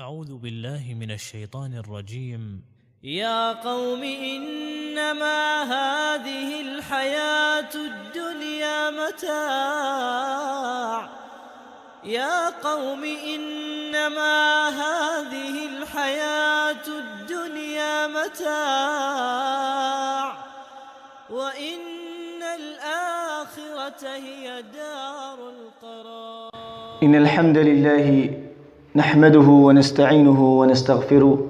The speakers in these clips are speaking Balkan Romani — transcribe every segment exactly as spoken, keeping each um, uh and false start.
أعوذ بالله من الشيطان الرجيم. يا قوم إنما هذه الحياة الدنيا متاع. يا قوم إنما هذه الحياة الدنيا متاع. وإن الآخرة هي دار القرار. إن الحمد لله نحمده ونستعينه ونستغفره،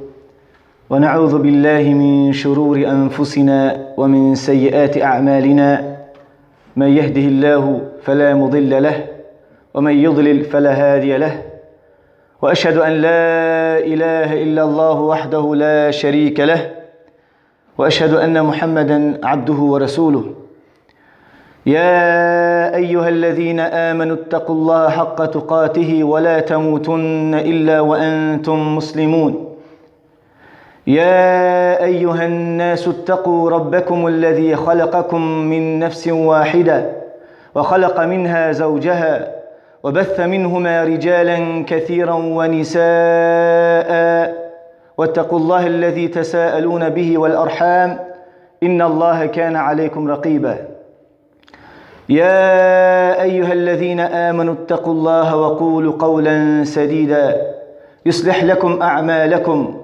ونعوذ بالله من شرور أنفسنا ومن سيئات أعمالنا. من يهده الله فلا مضل له، ومن يضلل فلا هادي له. وأشهد أن لا إله إلا الله وحده لا شريك له، وأشهد أن محمدا عبده ورسوله. يا أيها الذين آمنوا اتقوا الله حق تقاته ولا تموتن إلا وأنتم مسلمون. يا أيها الناس اتقوا ربكم الذي خلقكم من نفس واحدة، وخلق منها زوجها، وبث منهما رجالا كثيرا ونساء، واتقوا الله الذي تساءلون به والأرحام، إن الله كان عليكم رقيبا. يا أيها الذين آمنوا اتقوا الله وقولوا قولا سديدا، يصلح لكم أعمالكم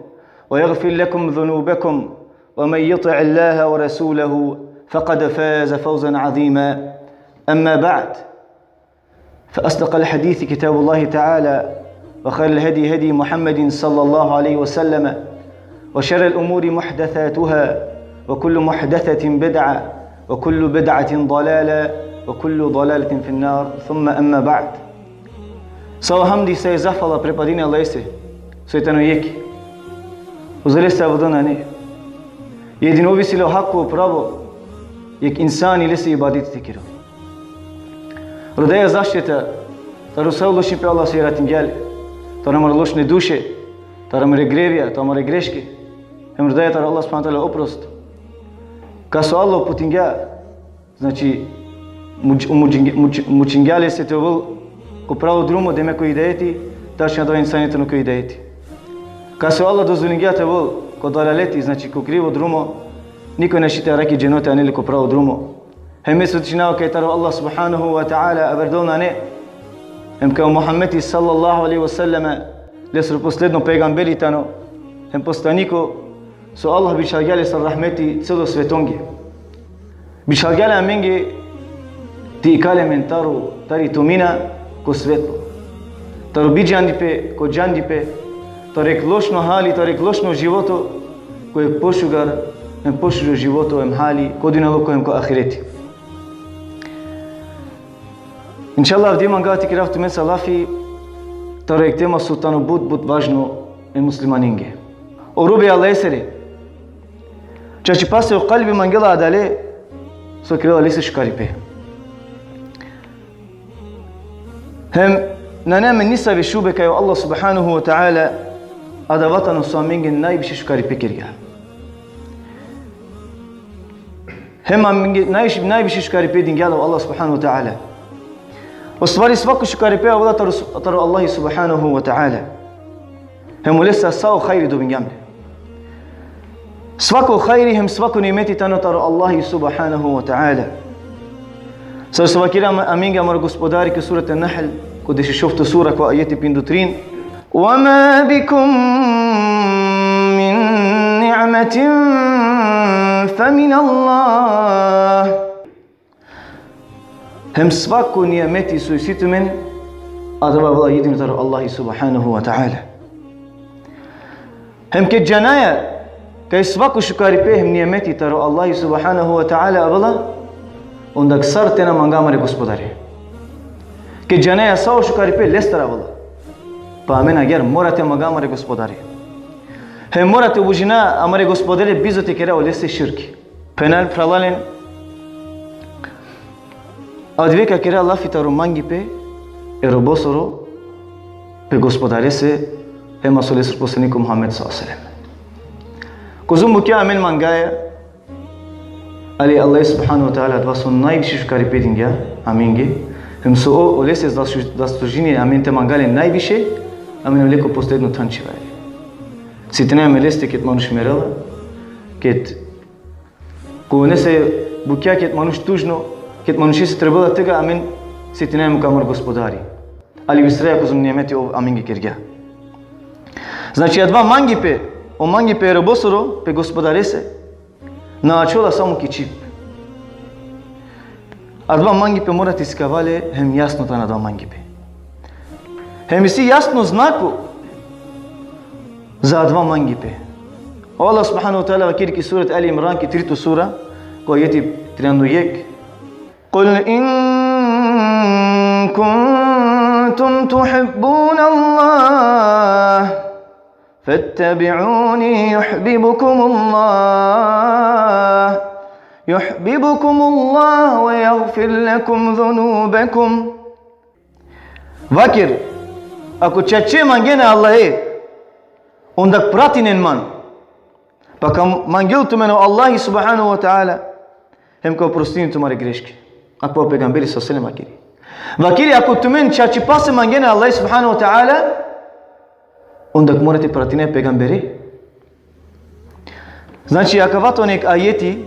ويغفر لكم ذنوبكم، ومن يطع الله ورسوله فقد فاز فوزا عظيما. أما بعد، فأصدق الحديث كتاب الله تعالى، وخير الهدي هدي محمد صلى الله عليه وسلم، وشر الأمور محدثاتها، وكل محدثة بدعة، وكل بدعة ضلالة، وكل ضلالة في النار. ثم أما بعد. Sa o hamdi, sa i zahvala pripadini Allahese, soj tano jekh. Uzo leste avdo nane. Jedino ov isi le o hako, o pravo, jekh insani lese ibadeti te kero. Rodaja zaštita taro sa o lošnipe, Allah so jaratingja le, taro amare lošne duše, taro amare grevija, taro amare greške. Hem rodaja taro Allah subhanahu ve teala oprost. Kas o Allah uputingja, znači, muč-, mučingja, muč-, mučingja lese te ovel ko pravo drumo, demek ko hidajeti, tačno adava insani tano ko hidajeti. Kas o Allah dozvolingja te ovel ko dalaleti, znači ko krivo drumo, nikoj našti te arakhi dženo te anel le ko pravo drumo. Hem me svedočinava kaj taro Allah subhanahu ve teala aver dol nane, hem kaj o Muhammedi sallallahu alejhi ve sellem lesro posledno pejgamberi tano, hem poslaniko, so Allah bičhalgja le sar rahmeti celo svetonge. Bičhalgja le amenge te ikali amen taro, tari tomina ko svetlo. Taro bidžandipe ko džandipe, taro jekh lošno hali, taro jekh lošno životo, ko jekh pošugar, hem pošužo životo hem hali, ko dunjaluko hem ko ahireti. Inšallah, avdive mangava te kerav tumenca lafi taro jekh tema so tano but, but važno e muslimanenge. O robe Allahesere, čačipasa o kalbi mangela adale so kerela lese šukaripe. Hem nane amen nisavi šube kaj o Allah subhanahu ve teala adava tano so amenge najviše šukaripe kergja. Hem amenge najviše, najviše šukaripe dingja le o Allah subhanahu ve teala. U stvari, svako šukaripe avela taro, taro Allah subhanahu ve teala. Hem olese sa o hajri dobingjam le. Svako hajri hem svako nimeti tano taro Allah subhanahu ve teala. Sar so vakeri amenge amaro Gospodari ko surat An-Nahl, ko dešušovto sura, ko ajeti pinda u trin: وما بكم من نعمة فمن الله. Hem svako nimeti so isi tumen, adava avela jedino taro Allah subhanahu ve teala. Hem ked džanaja kaj svako šukaripe hem nimeti taro Allah subhanahu ve teala avela, onda sar te na manga amare Gospodare. Ked džanaja sa o šukaripe lestar avela, pa amen agjaar mora te manga amare Gospodare. Hem mora te obožina amare Gospodare bizo te kera olese širki. Phenjal phralalen, avdive ka kera lafi taro mangipe e robosoro pe Gospodarese, hem so lesoro poslaniko Muhammed sallallahu alejhi ve sellem. Kozom bukja amen mangaja, ali Allah subhanahu ve teala adava so najviše šukaripe dingja amenge, hem so o, olese zaslužini amen te manga le najviše, Amen leko postoji jedno than čhivale. Sitinea amen leste ked manuš merela, ked ko nese bukja, ked manuš tužno, ked manušese trebela tuga, amen sitinea amen ko amaro Gospodari. Ali bistraja kozom nimeti ov amenge kergja. Znači, adava mangipe, o mangipe e robosoro pe Gospodarese, na ačhola samo ki čhib. Adava mangipe mora te sikava le, hem jasno tano adava mangipe. Hem isi jasno znako za adava mangipe. O Allah subhanahu ve teala vakeri ki surat Ali Imran, ki trito sura, ko ajeti trianda u jekh: قل إن كنتم تحبون الله فاتبعوني يحببكم الله يحببكم الله ويغفر لكم ذنوبكم. Vaker, ako čače mangena e Allahe, onda pratinen man. Pa ka mangel tumen o Allahi subhanahu ve teala, hem ka oprostini tumare greške. Akava o pejgamberi sallallahu alejhi ve sellem vakeri. Vakeri, ako tumen čačipase mangena e Allahe subhanahu ve teala, onda mora te pratinen e pejgambere. Znači, akava tano jekh ajeti,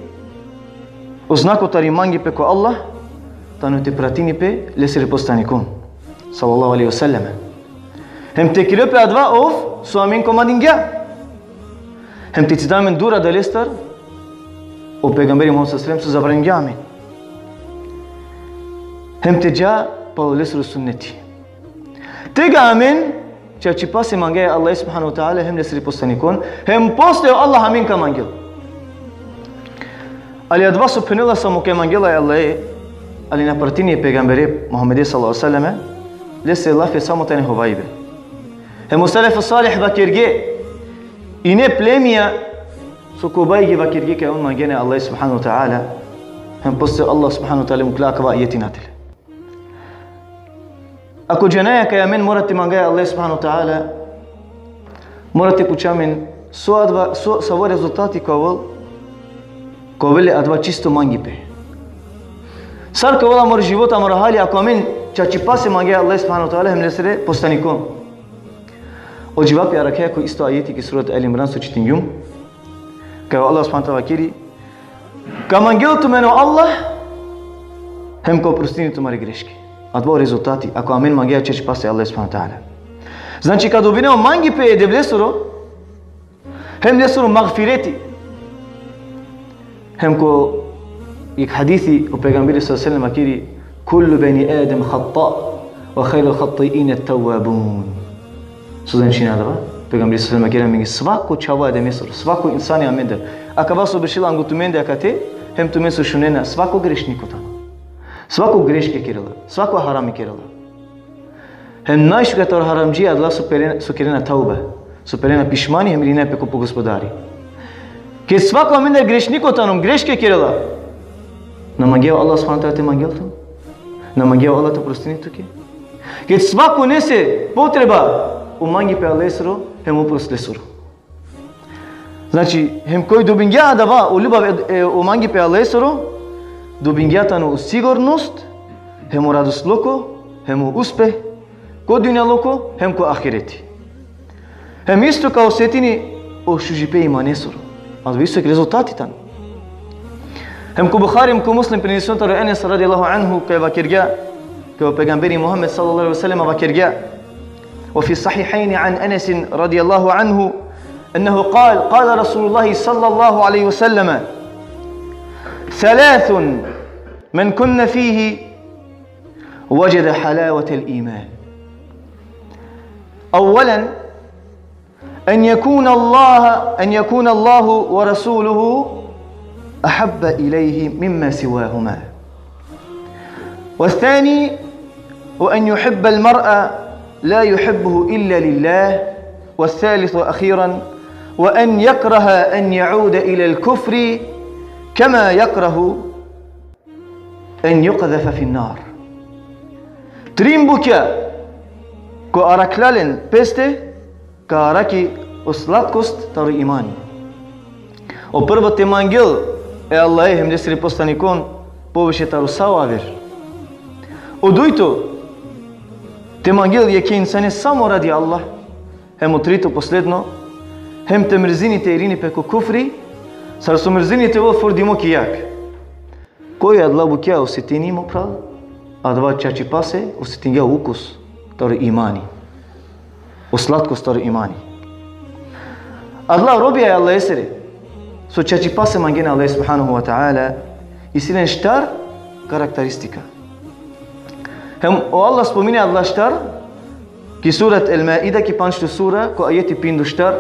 o znako tari mangipe ko Allah, tano te pratini pe lesere poslanikon, sallallahu alejhi ve sellem. Hem te kera pe adava ov so amen komandingja. Hem te cida amen dur adalestar, o pejgamberi Muhammed sallallahu alejhi ve sellem so zabraningja amen. Hem te dža palo lesoro sunneti. Tuga amen čačipase mangaja e Allahe subhanahu ve teala hem lesere poslanikon, hem posle o Allah amen ka mangel. Ali adava so phenela samo kaj mangela e Allahe, ali na pratini e pejgambere Muhammede sallallahu alejhi ve sellem, lese lafi samo tane hovajbe. Hem o selefu salih vakerge, ine plemija so kobajgi vakerge kaj on mangena e Allahe subhanahu ve teala, hem posle Allah subhanahu ve teala mukla akava ajeti natele. Ako džanaja kaj amen mora te mangaja e Allahe subhanahu ve teala, mora te puča amen so adava, so, savo rezultati ka ovel, ka ovel adava čisto mangipe. Sar ka ovel amaro život, amaro hali, ako amen čačipase mangaja e Allahe subhanahu ve teala hem lesere poslanikon. O dživapi arakhaja ko isto ajeti ki surat Ali Imran so čitingjum. Kaj o Allah subhanahu ve teala vakeri: Ka mangel tumen o Allah, hem ka oprostini tumare greške. Adava o rezultati, ako amen mangaja čačipase e Allahe subhanahu ve teala. Znači, ka dobine o mangipe e Devlesoro, hem lesoro magfireti. Hem ko jekh hadisi o pejgamberi sallallahu alejhi ve sellem vakeri: كل بني آدم خطاء وخير الخطائين التوابون. So značini adava? Pejgamberi sallallahu alejhi ve sellem vakeri amenge: Svako čhavo e Ademesoro, svako insani amendar, akava so bešela anglo tumende akate, hem tumen so šunena, svako grešniko tano. Svako greške kerela, svako harami kerela. Hem najšukar taro haramdžije adala so peren-, so kerena tauba, so perena pišmani hem irina pe ko po Gospodari. Ked svako amendar grešniko tano, greške kerela, na mangea o Allah subhanahu ve teala te mangel tut? Na mangea o Allah te oprostini tuke? Ked svako nese potreba, o mangipe e Allahesoro hem oprost lesoro. Znači, hem koj dobingja adava, o ljubav e, e, o mangipe e Allahesoro, dobingja tano o sigurnost, hem o radosluko, hem o uspeh, ko dunjaluko, hem ko ahireti. Hem isto ka osetini o šužipe e imanesoro. Adava isto jekh rezultati tano. Hem ko Buhari, hem ko Muslim prenesimo taro Enes radijallahu anhu, kaj vakergja, kaj o pejgamberi Muhammed sallallahu alejhi ve sellem vakergja: وفي الصحيحين عن أنس رضي الله عنه أنه قال: قال رسول الله صلى الله عليه وسلم: ثلاث من كن فيه وجد حلاوة الإيمان. أولا، أن يكون الله، أن يكون الله ورسوله أحب إليه مما سواهما. والثاني، وأن يحب المرء لا يحبه إلا لله. والثالث وأخيرا، وأن يكره أن يعود إلى الكفر كما يكره أن يقذف في النار. Trin bukja, ko arakhlja len peste, ka arakhi o slatkost taro imani. O prvo, te mangel e Allahe hem lesere poslanikon poviše taro sa o aver. O dujto, te mangel jekhe insane samo radi Allah. Hem o trito, posledno, hem te mrzini te irini pe ko kufri, sar so mrzini te ovel frdimo ki jag. Koj adala bukja osetini, mo phral, adava čačipase osetingja o ukus taro imani, o slatkost taro imani. Adala robija e Allahesere, so čačipase mangena Allah subhanahu wa ta'ala, isi len štar karakteristika. Hem o Allah spomini adala štar ki surat El-Maida, ki pandžto sura, ko ajeti pinda u štar: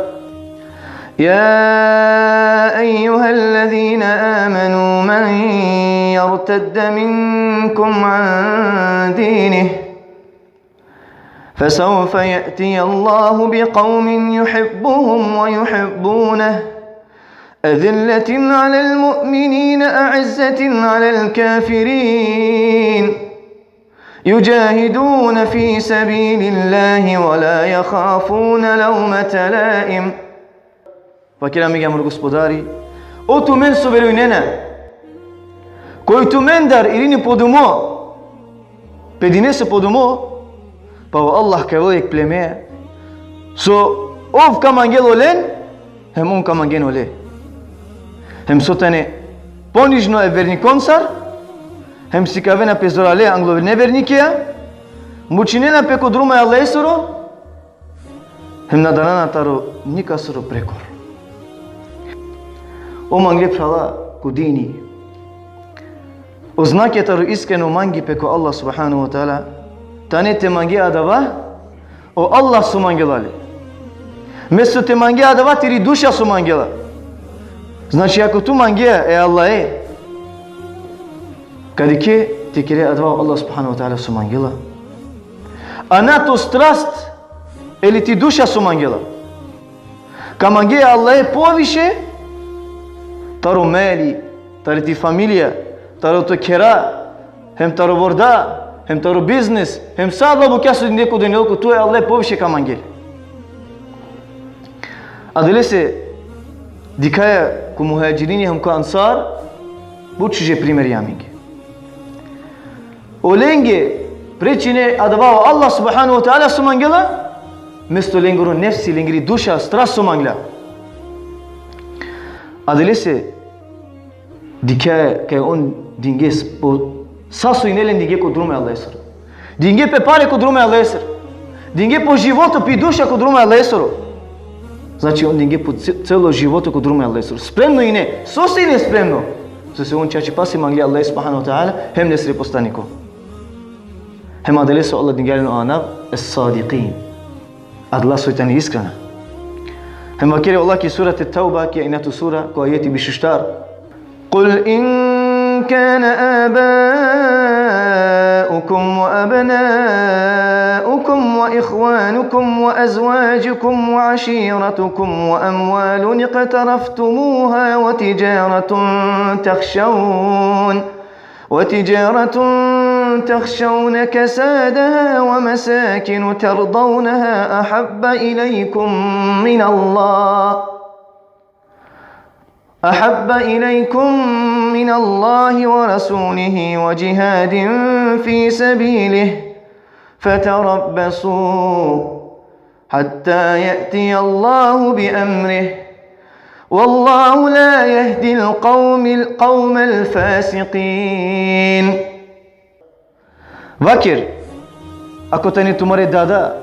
يا أيها الذين آمنوا من يرتد منكم عن دينه فسوف يأتي الله بقوم يحبهم ويحبونه، أذلة على المؤمنين أعزة على الكافرين، يجاهدون في سبيل الله ولا يخافون لومة لائم. Vakeri amenge amaro Gospodari: O tumen so verujnena, koj tumendar irini podumo, pe dinese podumo, pa o Allah ka ovel jekh pleme, so ov ka mangel olen, hem on ka mangen ole. Hem so tane ponižno e vernikonsar, hem sikavena pe zorale anglo nevernikeja, mučinena pe ko drumo e Allahesoro, hem na darana taro nikasoro prekor. O mangle phrala ko dini, o znakija taro iskreno mangipe ko Allah subhanahu wa ta'ala, tane te mange adava o Allah so mangela le, mesto te mange adava tiri duša so mangela. Znači, ako tu mangea e Allahe, ka dikhe te kere adava o Allah subhanahu wa ta'ala so mangela, a na to strast ili ti duša so mangela. Ka mange e Allahe poviše taro mali, tari ti familija, taro to khera, hem taro vorda, hem taro biznis, hem sa adala bukja so dinde ko dunjaluko, tu e Allahe poviše ka mange. Adalese dikhaja ko muhadžirini hem ko ansar, but šuže primeri amenge. Olenge prečine adava o Allah subhanahu wa ta'ala so mangela, mesto lengoro nefsi, lengiri duša, strast so mangla. Adalese dikhaja kaj on dinge s-, po, sa so ine len dinge ko drumo e Allahesoro. Dinge pe pare ko drumo e Allahesoro. Dinge po životo, pi duša ko drumo e Allahesoro. Znači, on dinge po ce-, celo životo ko drumo e Allahesoro. Spremno ine, sose ine spremno? Sose on čačipase mangli e Allahe subhanahu wa ta'ala, hem lesere postaniko. Hem adalese o Allah dingja len o anav es-sadiqin. Adala soj tane iskrena. Hem vakeri o Allah ki surat et-Tevba, ki enjato sura, ko ajeti biš u štar: قل إن كان آباؤكم وأبناؤكم وإخوانكم وأزواجكم وعشيرتكم وأموال اقترفتموها وتجارة تخشون وتجارة تخشون كسادها ومساكن ترضونها أحب إليكم من الله أحب إليكم من الله ورسوله وجهاد في سبيله فتربصوا حتى يأتي الله بأمره والله لا يهدي القوم القوم الفاسقين. Vaker, ako tane tumare dada,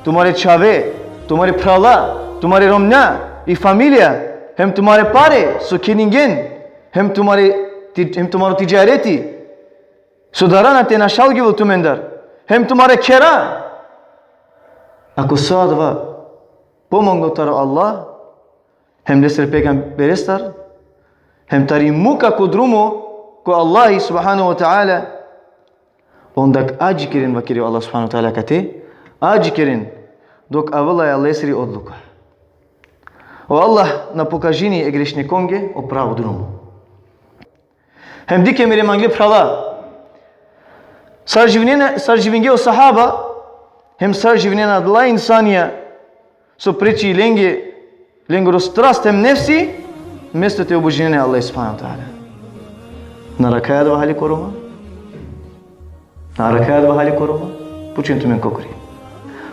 tumare čhave, tumare phrala, tumare romnja, i familija, hem tumare pare so kheningen, hem tumare ti-, hem tumaro tidžareti so darana te našalgjovel tumendar, hem tumare khera. Ako sa adava pomoglo taro Allah, hem lesere pejgamberestar, hem tari muka ko drumo ko Allahi subhanahu wa ta'ala, onda adžikeren, vakeri o Allah subhanahu wa ta'ala kate, adžikeren dok avela e Allahesiri odluka. O Allah na pokažini e grešnikonge o pravo drumo. Hem dikhe, mere mangle phrala, sar živinena, sar živinge o sahaba, hem sar živinena adala insanja so preči lenge, lengoro strast hem nefsi, mesto te obožinen e Allah subhanahu wa ta'ala. Na arakhaja adava hali ko Roma? Na arakhaja adava hali ko Roma? Pučen tumen kokori.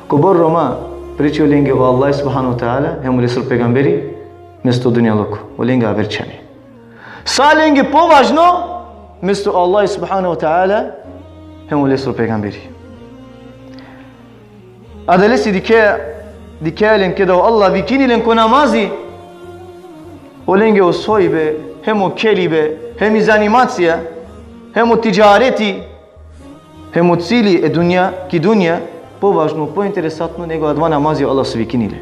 Kobor Roma, Preči olenge o Allah subhanahu wa ta'ala, hem olesoro pejgamberi, mesto dunjaluko. Olenge aver čhane. Sa lenge považno, mesto Allah subhanahu wa ta'ala, hem olesoro pejgamberi. Adalesi dikhe, dikhe len keda o Allah vikini len ko namazi, olenge o sojbe, hem o kelibe, hem i zanimacija, hem o tidžareti, hem o cili e dunja, ki dunja, považno, pointeresantno nego adava namazi o Allah so vikini le.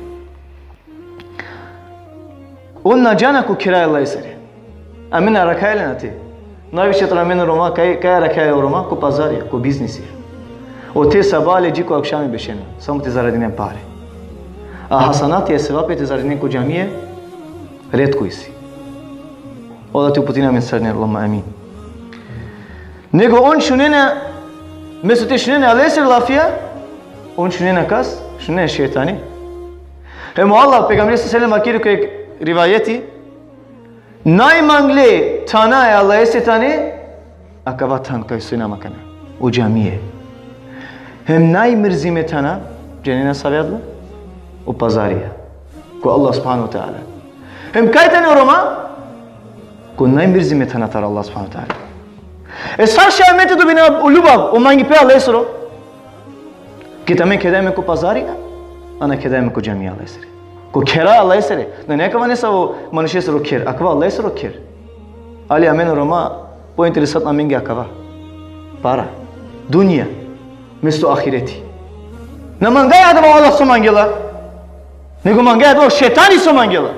On na džana ko kheraja e Allahesere. Amen arakhaja len ate. Najviše taro amen o Roma, kaj, kaj arakhaja o Roma, ko pazarja, ko biznisi. Ote sabale dži ko akšami bešena, samo te zaradinen pare. A hasanati e sevapi te zaradinen ko džamije, retko isi. O Allah te uputini amen sarine, Allahumma amin. Nego on šunena, mesto te šunena e Allahesere lafija, on šunena kas, šunena e šejtani. Hem o Allah, pejgamberi sallallahu alejhi ve sellem vakeri ko jekh rivajeti, najmangle thana e Allahese tane, akava than kaj sojnam akana, o džamije. Hem najmrzime thana, džanena save adala? O pazarija. Ko Allah subhanahu wa ta'ala. Hem kaj tane o Roma? Ko najmrzime thana taro Allah subhanahu wa ta'ala. E sar šaj amen te dobina o ljubav, o mangipe Allahesoro? Keda amen khedajme ko pazari, a na khedajme ko džamija Allahesere. Ko khera Allahesere. Nane akava nesavo manušesoro kher, akava Allahesoro kher. Ali amen o Roma, pointeresantno amenge akava. Para. Dunja. Mesto ahireti. Na mangaja adava o Allah so mangela. Nego mangaja adava o šejtani so mangela.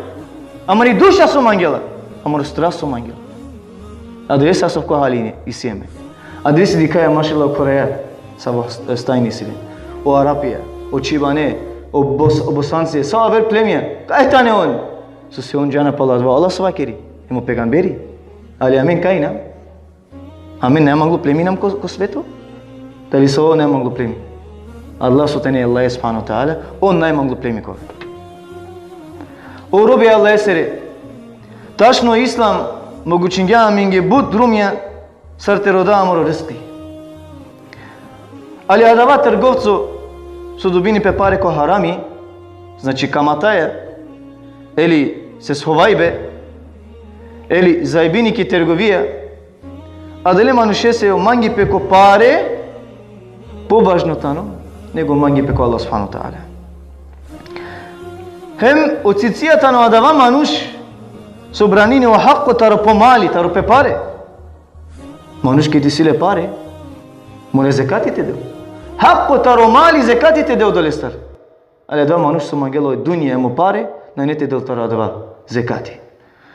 Amari duša so mangela. Amaro strast so mangela. Adalese asavko hali isi amen. Adalese dikhaja, mašallah, o khoraja, savo stajni isi len. O Arapija, o Čibane, o Bos-, o Bosance, sa aver plemija. Kaj tane on? Sose on džana palo adava o Allah so vakeri, hem o pejgamberi. Ali amen kaj inam? Amen najmanglo plemi inam ko, ko sveto? Dali so najmanglo plemi? Allah so tani Allah subhanahu wa ta'ala, on najmanglo plemi ka ovel. O robi Allahesere, tačno Islam mogučingja amenge but drumja sar te roda amaro rizki. Ali adava trgovco so dobini pe pare ko harami, znači kamataja, eli seshovajbe, eli zajbini ki trgovija, adale manušese o mangipe ko pare považno tano nego mangipe ko Allah subhanahu wa ta'ala. Hem o cicija tano adava manuš so branini o hakko taro po mali, taro pe pare. Manuš keda isi le pare, mora zekati te del. Hakko taro mali zekati te del odolestar. Ali adava manuš so mangela o dunja hem o pare, nane te del taro adava zekati.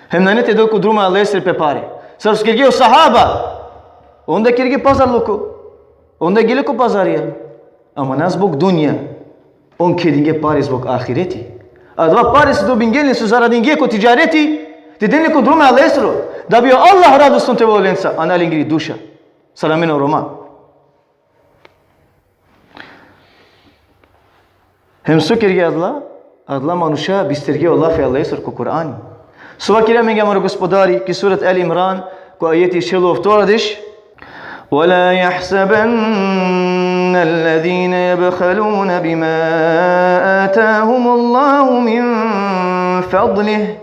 Hem nane te del ko drumo e Allahesere pe pare. Sar so kerge o sahaba. On da kerge pazarluko. On da gele ko pazarija. Ama na zbog dunja. On kedinge pare zbog ahireti. Adava pare so dobinge len, so zaradinge ko tidžareti, te den len ko drumo e Allahesoro. Da bi o Allah radosno te ovel lenca, a na lengiri duša. Sar amen o Roma. Hem so kerge adala, adala manuša bisterge o lafi e Allahesoro ko Kur'ani. So vakeri amenge amaro Gospodari, ki surat Ali Imran, ko ajeti šel u oftovardeš: ولا يحسبن الذين يبخلون بما آتاهم الله من فضله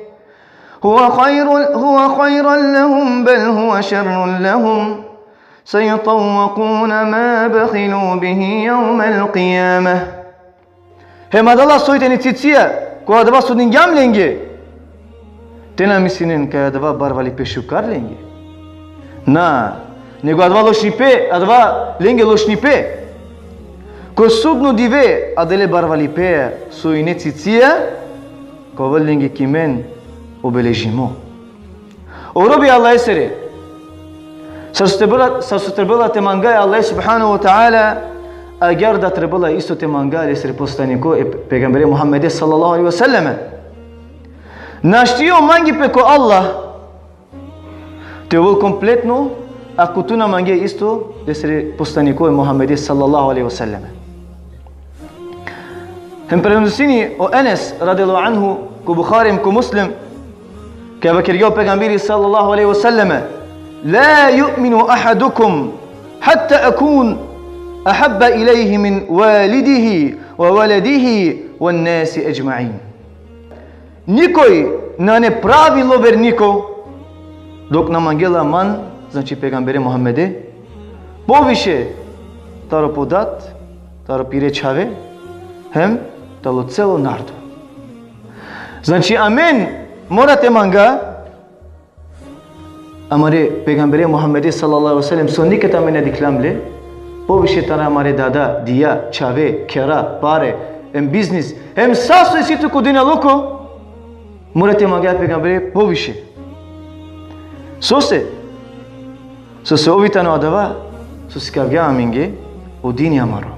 هو خير، هو خيرا لهم بل هو شر لهم سيطوقون ما بخلوا به يوم القيامة. Hem adala soj te na cicija, ko adava so dingjam lenge, te na mislinen kaj adava barvalipe šukar lenge. Na, nego adava lošnipe, adava lenge lošnipe. Ko sudno dive adale barvalipe so ine cicija, ka ovel lenge ki men obeležimo. O robi Allahesere, sar so trebela, sar so trebela te manga e Allah subhanahu wa ta'ala, agjaar da trebela isto te manga lesere postaniko, e pejgambere Muhammede sallallahu alejhi ve selleme. Našti o mangipe ko Allah te ovel kompletno, ako tu na mange isto lesere postaniko e Muhammede sallallahu alejhi ve selleme. Hem prenosini o Enes radijallahu anhu, ko Buhari hem ko Muslim, kaj vakergja o pejgamberi sallallahu alejhi ve selleme: لا يؤمن أحدكم حتى أكون أحب إليه من والده وولده والناس أجمعين. Nikoj nane pravilo verniko, dok na mangela man, znači pejgambere Muhammede, poviše taro po dat, taro pire čhave, hem taro celo narodo. Znači, amen mora te manga amare pejgambere Muhammede sallallahu alejhi ve sellem, so nikad amen na dikhljam le, poviše taro amare dada, dija, čhave, khera, pare, em biznis, em sa so isi tu ko dunjaluko, mora te manga pejgambere poviše. Sose? Sose ov i tano adava so sikavgja amenge o dini amaro.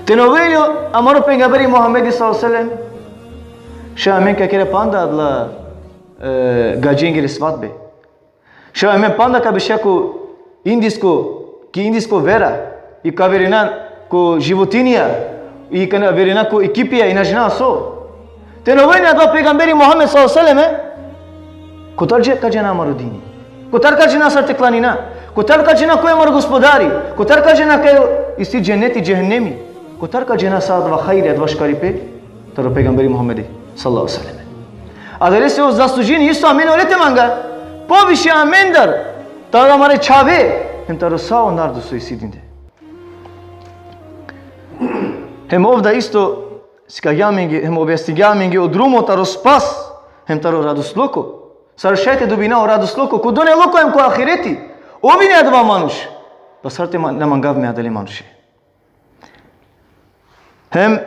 Te na ovel amaro pejgamberi Muhammedi sallallahu alejhi ve sellem, šaj amen ka kera panda adala, e, gadžengere svatbe. Šaj amen panda ka bešja ko indisko, ki indisko vera, i ka verena ko životinja, i ka verena ko ekipija, i na džana so. Te na ovel adava pejgamberi Muhammed sallallahu alejhi ve sellem, e? Kotar dže-, ka džana amaro dini? Kotar ka džana sar te klanina? Kotar ka džana koj amaro gospodari? Kotar ka džana kaj isi dženeti, džehennemi? Kotar ka džana sa adava hajri, adava škaripe? Taro pejgamberi Muhammedi sallallahu alejhi ve sellem. Adalese ov zaslužini isto amen ole te manga poviše amendar, taro amare čhave, hem taro sa o narodo so isi dinde. Hem ov da isto sikavgja amenge, hem objasningja amenge o drumo taro spas, hem taro radosluko. Sar šaj te dobina o radosluko ko dunjaluko hem ko ahireti. Ov ine adava manuš. Pa sar te ma-, na mangav me adale manuše? Hem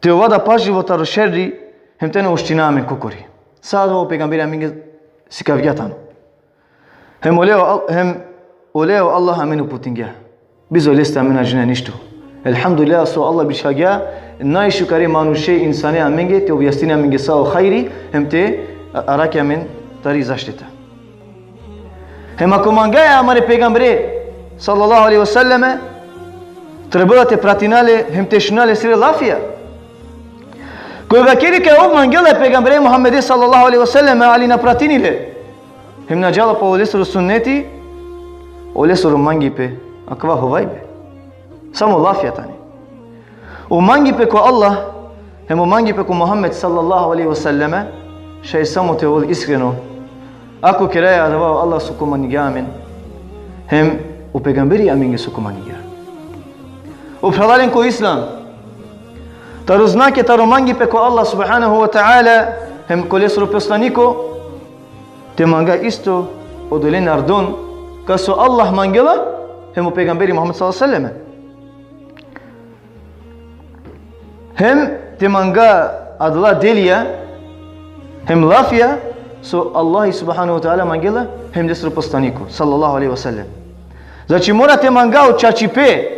te ova da pažljivo taro šerri, hem te na uština amen kokori. Sa adava o pejgamberi amenge sikavgja tano. Hem ole o Al-, hem ole o Allah amen uputingja. Bizo leste amen na džana ništo. Elhamdulillah so Allah bičhalgja najšukare manuše, insane amenge, te objasnini amenge sa o hajri, hem te a-, arakhi amen tari zaštita. Hem ako mangaja amare pejgambere sallallahu alejhi ve selleme, trebela te pratina le, hem te šuna lesere lafija. Koj vakeri kaj ov mangela e pejgambere Muhammede sallallahu alejhi ve selleme, ali na pratini le, hem na džala po olesoro sunneti, olesoro mangipe akava hovajbe. Samo lafija tani. O mangipe ko Allah, hem o mangipe ko Muhammed sallallahu alejhi ve selleme, šaj samo te ovel iskreno. Ako keraja adava o Allah so komandingja amen, hem o pejgamberi amenge so komandingja. O phralalen ko Islam, taro znake, taro mangipe ko Allah subhanahu ve teala, hem ko lesoro poslaniko, te manga isto odolen narodon, kas o Allah mangela, hem o pejgamberi Muhammed sallallahu alejhi ve selleme. Hem te manga adala delija, hem lafija, so Allah subhanahu ve teala mangela, hem lesoro poslaniko, sallallahu alejhi ve sellem. Znači, mora te manga o čačipe,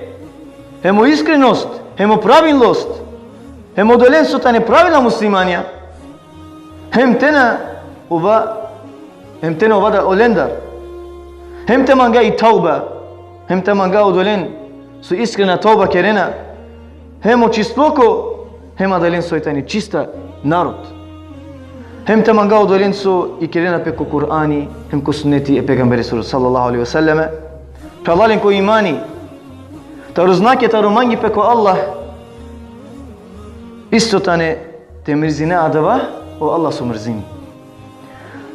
hem o iskrenost, hem o pravilnost, hem odolen so tane pravilna muslimanja, hem te na ova, hem te na ova da olendar. Hem te manga i tauba, hem te manga odolen so iskrena tauba kerena, hem o čistoko, hem adalen so i tani čista narod. Hem te manga odolen so ikerena pe ko Kur'ani, hem ko sunneti e pejgamberesoro sallallahu alejhi ve selleme. Phralalen ko imani, taro znake, taro mangipe ko Allah, isto tane te mrzine adava o Allah so mrzini.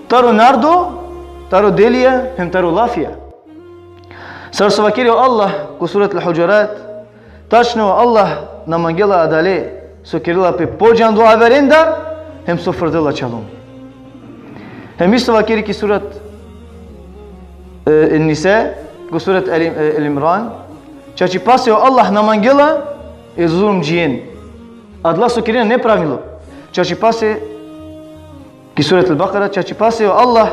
Taro narodo, taro delija, hem taro lafija. Sar so vakeri o Allah ko surat Al-Hujurat, tačno o Allah na mangela adale so kerela pe podžando averendar, hem so frdela čalumi. Hem isto vakeri ki surat, e, An-Nisa, ko surat Ali, e, Al-Imran, čačipase o Allah na mangela e zulumdžien. Adala so kerena nepravilo. Čačipase, ki surat Al-Baqara, čačipase o Allah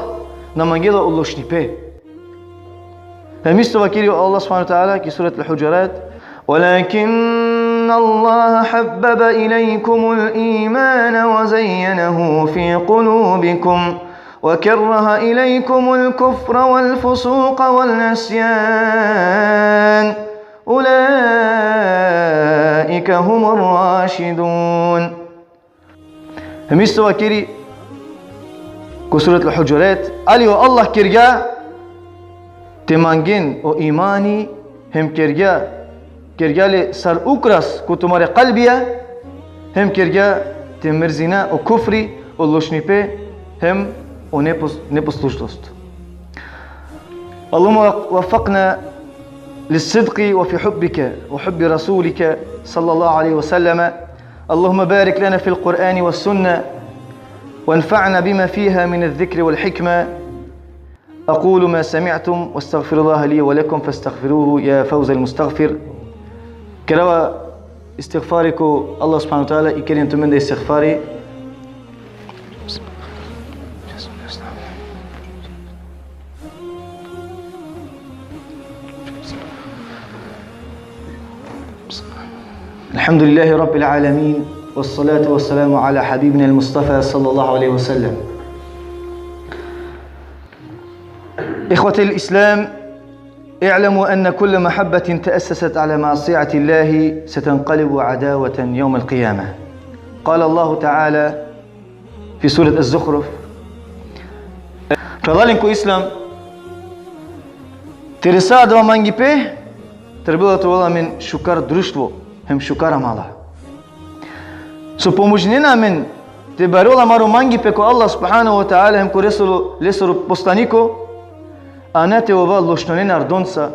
na mangela o lošnipe. Hem isto vakeri o Allah subhanahu ve teala ki surat Al-Hujurat: ولكن الله حبب إليكم الإيمان وزينه في قلوبكم وكره إليكم الكفر والفسوق والعصيان أولئك هم الراشدون. Hem isto vakeri ko surat Al-Hujurat, ali o Allah kergja te mangen o imani, hem kergja, kergja le sar ukras ko tumare kalbija, Hem kergja te mrzina o kufri, o lošnipe, hem o nepos-, neposlušnost. اللهم وفقنا للصدق وفي حبك وحب رسولك صلى الله عليه وسلم. اللهم بارك لنا في القرآن والسنة وانفعنا بما فيها من الذكر والحكمة. أقول ما سمعتم وأستغفر الله لي ولكم فاستغفروه يا فوز المستغفر. Kerava istighfari ko Allah subhanahu wa ta'ala, i keren tumende istighfari. الحمد لله رب العالمين، والصلاة والسلام على حبيبنا المصطفى صلى الله عليه وسلم. إخوة الإسلام، اعلموا أن كل محبة تأسست على معصية الله ستنقلب عداوة يوم القيامة. قال الله تعالى في سورة الزخرف. Phralalen ko Islam, te resa adava mangipe, trebela te ovel amen šukar društvo, hem šukar amala. So pomožinena amen te barol amaro mangipe ko Allah subhanahu wa ta'ala, hem ko lesoro, lesoro poslaniko, a na te ova lošnolen ardonca,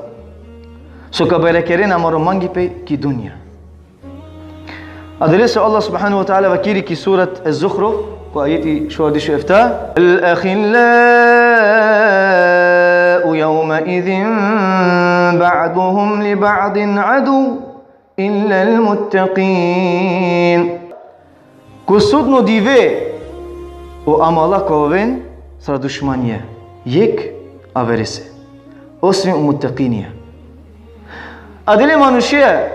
so ka barakeren amaro mangipe ki dunja. Adalese Allah subhanahu wa ta'ala vakeri ki surat Az-Zukhruf, ko ajeti šovardeš u efta: الأخلاء يومئذ بعضهم لبعض عدو إلا المتقين. Ko sudno dive o amala ka oven sar dušmanija, jekh averese, osim o mutekinija. Adale manušea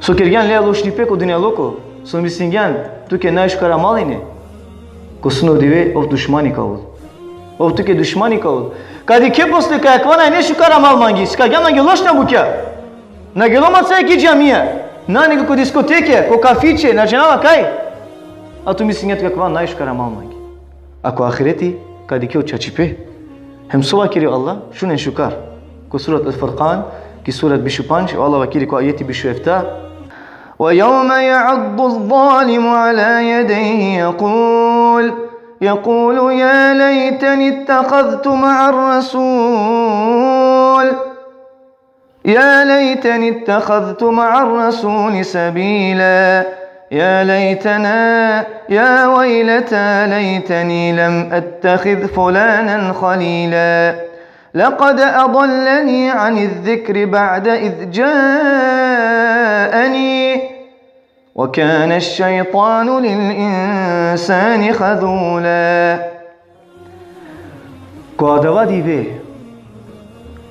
so kergjan leja lošnipe ko dunjaluko, so mislingjan tuke najšukar amal ine, ko sudno dive ov dušmani ka ovel. Ov tuke dušmani ka ovel. Ka dikhe posle kaj akava nane šukar amal mangi, si ka gjan mangi lošna bukja. Na gelo ma caja ki džamija, na nego ko diskoteke, ko kafiće, na džanava kaj. A tu mislingjan kaj akava najšukar amal mangi. A ko ahireti ka dikhe o čačipe. Hem so vakeri o Allah, šunen šukar. Ko surat Al-Furqan, ki surat biš u pandž, o Allah vakeri ko ajeti biš u efta: ويوم يعض الظالم على يديه يقول، يقول يا ليتني اتخذت مع الرسول، يا ليتني اتخذت مع الرسول سبيلا، يا ليتنا، يا ويلتى ليتني لم أتخذ فلانا خليلا، لقد أضلني عن الذكر بعد إذ جاءني، وكان الشيطان للإنسان خذولا. Ko adava dive,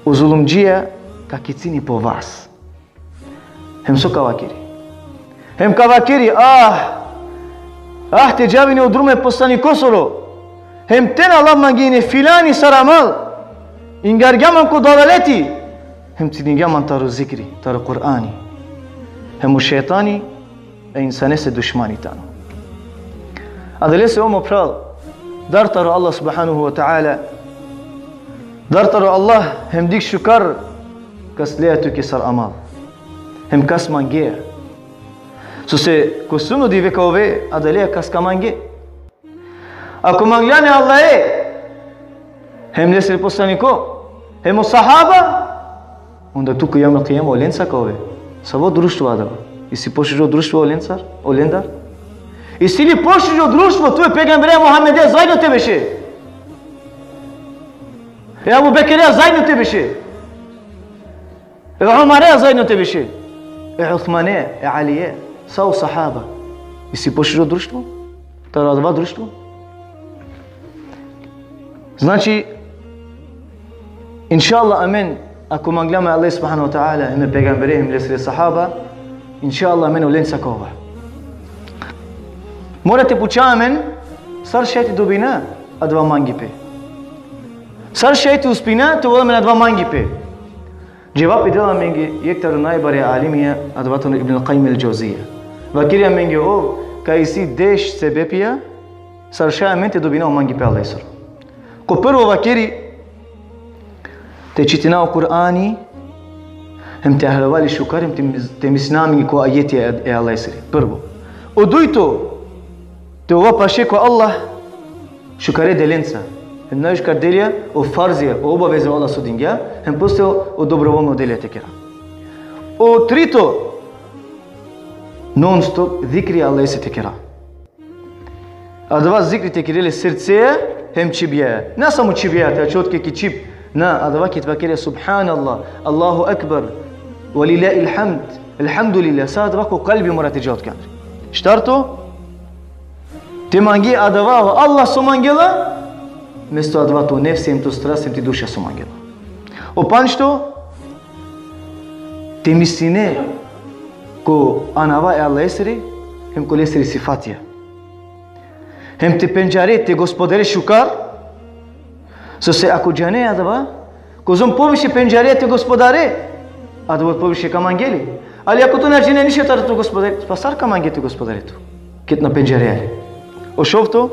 o zulumdžija ka kicini po vas. Hem so ka vakeri? Hem ka vakeri: ah, ah, te džav ine o drumo e poslanikosoro. Hem te na lav mange ine filani sar amal. Ingargja man ko dalaleti. Hem cidingja man taro zikri, taro Kur'ani. Hem o šejtani e insanese dušmani tano. Adalese, o mo phral, dar taro Allah subhanahu wa ta'ala, dar taro Allah, hem dikh šukar kas leja tuke sar amal, hem kas mangea. Sose ko sudno dive ka ove, adalea kas ka mange. Ako manglan e Allahe, hem lesere poslaniko, hem o sahaba, onda tu ko jevmul kijame olenca ka ove. Savo društvo adava? Isi pošužo društvo olencar, olendar? Isi li pošužo društvo tu e pejgamberea Muhammedea zaedno te beše? E Abu Bekerea zaedno te beše? E Umare zaedno te beše. E Usmane, e Alie, sa o sahaba. Isi pošužo društvo taro adava društvo? Znači, inšallah, amen, ako manglam e Allah subhanahu wa ta'ala, hem e pejgambere, hem lesere sahaba, inšallah, amen olenca ka ova. Mora te puča amen, sar šaj te dobina adava mangipe? Sar šaj te uspina te ovel amen adava mangipe? Dževapi dela amenge jekh taro najbare alimija, adava tano Ibn al-Qayyim al-Džauzija. Vakeri amenge ov kaj isi deš sebepija sar šaj amen te dobina o mangipe Allahesoro. Ko prvo vakeri, te čitina o Kur'ani, hem te haljova le šukar, hem te mis-, te mislina amenge ko ajeti e, e Allahesere. Prvo. O dujto, te ova paše ko Allah šukare delenca. Hem najšukar delija, o farzija, o obaveza o Allah so dingja, hem posle o dobrovoljno delija te kera. O trito, non stop zikri Allahese te kera. Adava zikri te kere le srcea hem čhibjaja. Na samo čhibjaja, te ačhol tuke ki čhib. Na, adava ki te vakere subhanallah, Allahu ekber, ve lillahil hamd, elhamdulillah. Sa adava ko kalbi mora te džal tuke andre. Štarto, te mange adava o Allah so mangela, mesto adava to nefsi hem to strast hem ti duša so mangela. O pandžto, te misline ko anava e Allahesere, hem ko lesere sifatija. Hem te pendžare te gospodare šukar, sose ako džane adava, kozom poviše pendžare te gospodare, adava poviše ka mange le. Ali ako tu na džane ništo taro to gospodare, pa sar ka mange te gospodare tu, ked na pendžare ale. O šovto,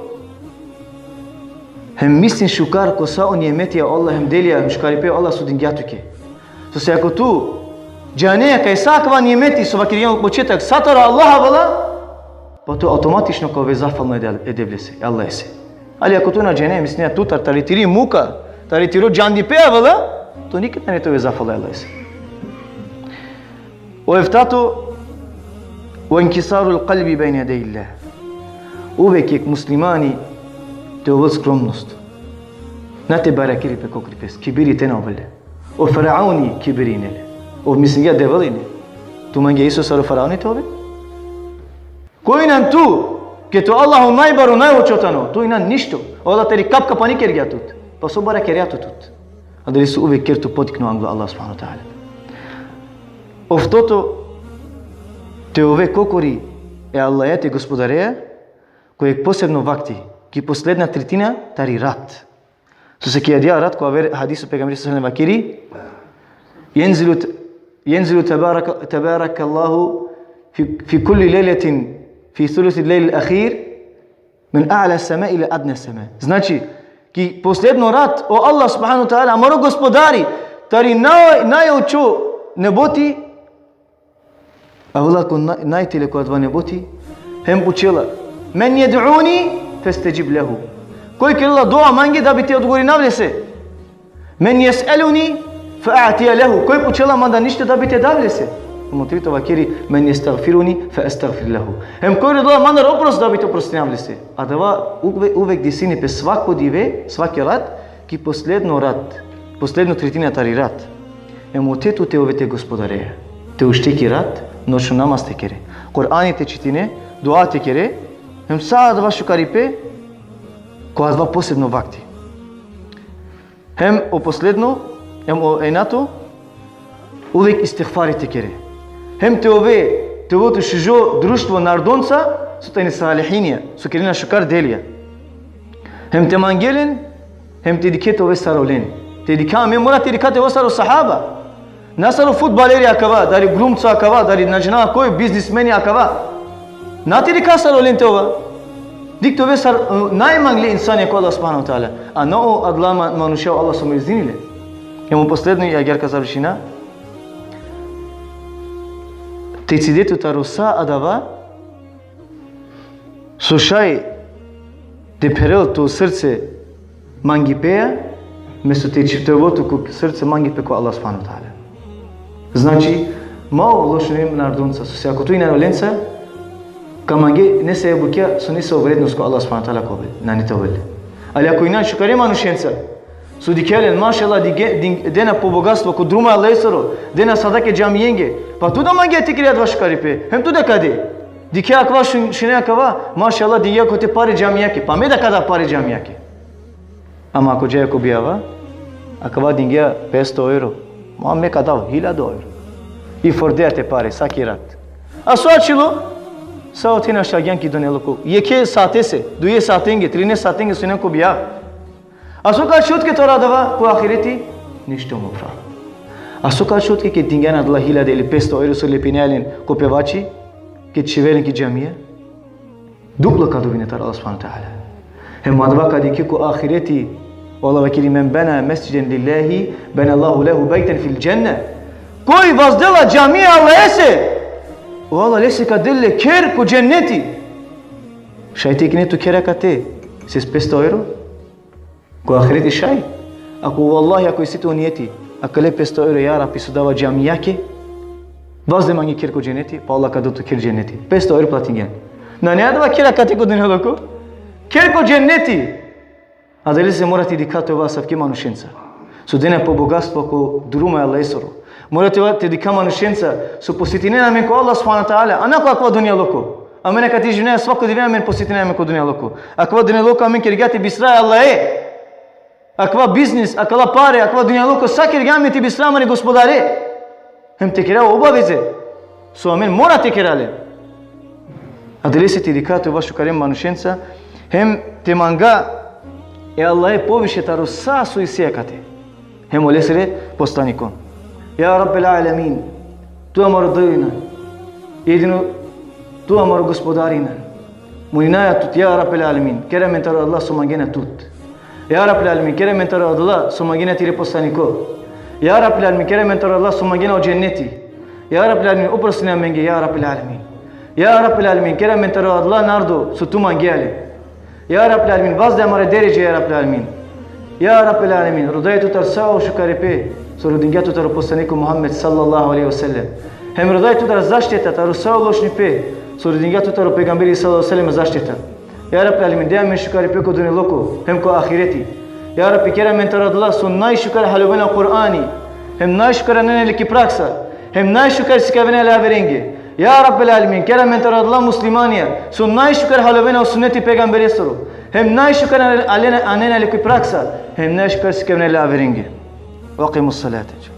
hem misline šukar ko sa o nimetija o Allah hem delija hem šukaripe o Allah so dingja tuke. Sose ako tu džane kaj sa akava nimeti so vakergjam početak sa taro Allah avela, pa tu automatično ka ove zafalno e Del-, e Devlese, e Allahese. Ali ako tu na džane, misline tutar, tari tiri muka, tari tiro džandipe avela, tu nikad nane te ove zafalno e Allahese. O eftato, ve inkisarul kalbi bejne jedejillah. Uvek jek muslimani te ovel skromnost. Na te barakiri pe kokri pes, kibiri te na ovel le. O Farauni kibiri ine le. Ov mislingja Devel ine. Tu mange isto sar o Farauni te ove? Koj inan tu, ked o Allah o najbaro, najučo tano, tu inan ništo. O Allah tari kapka pani kergja tut. Pa so barakerea tu tut? Adalese uvek ker tu potikno anglo Allah subhanahu ve teala. Oftoto, te ove kokori e Allaheja, te gospodareja, ko jek posebno vakti, ki posledna tretina tari rat. Sose ki adija rat, ko aver hadisi o pejgamberi sallallahu alejhi ve sellem vakeri, ينزل، ينزل تبارك، تبارك الله في، في كل ليلة في ثلث الليل الأخير من أعلى السماء إلى أدنى السماء. Znači, ki posledno rat, o Allah subhanahu ve teala, amaro gospodari, tari naj-, najučo neboti, avela ko na-, najtele ko adava neboti, hem pučela: من يدعوني فأستجب له. Koj kerela dua mange, da bi te odgovorinav lese. من يسألني فأعطيه له. Koj pučela manda ništo, da bi te dav lese. Hem o trito vakeri: من يستغفرني فأستغفر له. Hem koj rodela mandar oprost, da bi te oprostinav lese. Adava uve-, uvek desini pe svako dive, svaki rat, ki posledno rat, posledno tretina tari rat. Hem ote tu te ove te gospodareja, te ušte ki rat, noćno namaz te kere, Kur'ani te čitine, dua te kere, hem sa adava šukaripe, ko adava posebno vakti. Hem o posledno, hem o enato, uvek istigfari te kere. Hem te ove, te ove tu šužo društvo nardonca, so tani salihinja, so kerena šukar delija. Hem te mange len, hem te dikhe te ove sar olen. Te dikha, me mora te dikha te ove sar o sahaba. Na sar o fudbaleri akava, dali glumco akava, dali na džanav koj biznismeni akava. Na te dikha sar olen te ova. Dik te ove sar, e, najmangli insani ko Allah subhanahu ve teala. A na o adala ma-, manuša o Allah so mrzini le. Hem o posledno, i agjaar ka završina. Te cide tu taro sa adava so šaj te pherel to srce mangipeja, mesto te čhivte ovel tu ko srce mangipe ko Allah subhanahu ve teala. Znači, ma ov lošno nardonca, sose ako tu inan olenca, ka mange nesave bukja, so nesavo vrednost ko Allah subhanahu ve teala ka ovel, nane te ovel. Ali ako inan šukare manušenca, so dikhe len, mašallah, dige-, din-, dena po bogatstvo ko drumo e Allahesoro, dena sadake džamijenge, pa tu da mange te kere adava šukaripe, hem tu da ka de. Dikhe akava, šun-, šune akava, mašallah, dingja kote pare džamijake, pa me da ka dav pare džamijake. Ama ako džaja ko bijava, akava dingja petsto evro, ma me ka dav hiljada evro. I fordea te pare, saki rat. A so ačhilo? Sa ote našti agjaar ki dunjaluko. Jekhe satese, duje satenge, trine satenge so inan ko bijav. A so ka ačhol tuke taro adava ko ahireti? Ništo, mo phral. A so ka ačhol tuke ked dingjan adala hiljada ili petsto evro so lepinea len ko pevači, ked čhivea len ki džamija? Duplo ka dobine taro Allah subhanahu ve teala. Hem adava ka dikhe ko ahireti, o Allah vakeri: من بنى مسجدا لله بنى الله له بيتا في الجنة. Koj vazdela džamija Allahese, o Allah lese ka del le kher ko dženneti. Šaj te kine tu kher akate, se s petsto evro? Ko ahireti šaj? Ako, vallahi, ako isi tu nijeti, akale petsto evro, ja Rabbi, so dava džamijake, vazde mange kher ko dženeti, pa Allah ka del tu kher dženeti. Petsto evro platingjan. Na, ne adava kher akate ko dunjaluko. Kher ko dženeti. Adalese mora te dikha tuja asavke manušenca so dena po bogatstvo ko drumo e Allahesoro. Mora te, te dikha manušenca so posetinena amen ko Allah subhanahu wa ta'ala, a na ko akava dunjaluko. Amen akate živinaja, svako dive amen posetinena amen ko dunjaluko. Akava dunjaluko amen kergja te bistra e Allahe. Akava biznis, akala pare, akava dunjaluko, sa kergja amen te bistra amare Gospodare. Hem te kera obaveze so amen mora te kera le. Adalese te dikha tuja šukare manušenca, hem te manga e Allahe poviše taro sa so isi akate. Hem olesere poslanikon. Ja Rabbel alemin, tu amaro Dajno inan, jedino tu amaro Gospodari inan. Molinaja tut, ja Rabbel alemin, kera amen taro adala so mangena tut. Ja Rabbel alemin, kera amen taro adala so mangena tire poslaniko. Ja Rabbel alemin, kera amen taro adala so mangena o dženeti. Ja Rabbel alemin, oprostine amenge, ja Rabbel alemin. Ja Rabbel alemin, kera amen taro adala narodo so tu mangea le. Ja Rabbel alemin, vazde amare deredže, ja Rabbel alemin. Ja Rabbel alemin, rodaja tut taro sa o šukaripe so rodingja tut taro poslaniko Muhammed sallallahu alejhi ve sellem. Hem rodaja tut taro zaštita taro sa o lošnipe so rodingja tut taro pejgamberi sallallahu alejhi ve sellem zaštita. Ja Rabbel alemin, de amen šukaripe ko dunjaluko hem ko ahireti. Ja Rabbi, kera amen taro adala so najšukar haljovena o Kur'ani, hem najšukar anena le ki praksa, hem najšukar sikavena le averenge. Ja Rabbel alemin, kera amen taro adala muslimanja so najšukar haljovena o suneti pejgamberesoro, hem najšukar anena, anena le ki praksa, hem najšukar sikavena le averenge. Ve akimus salate.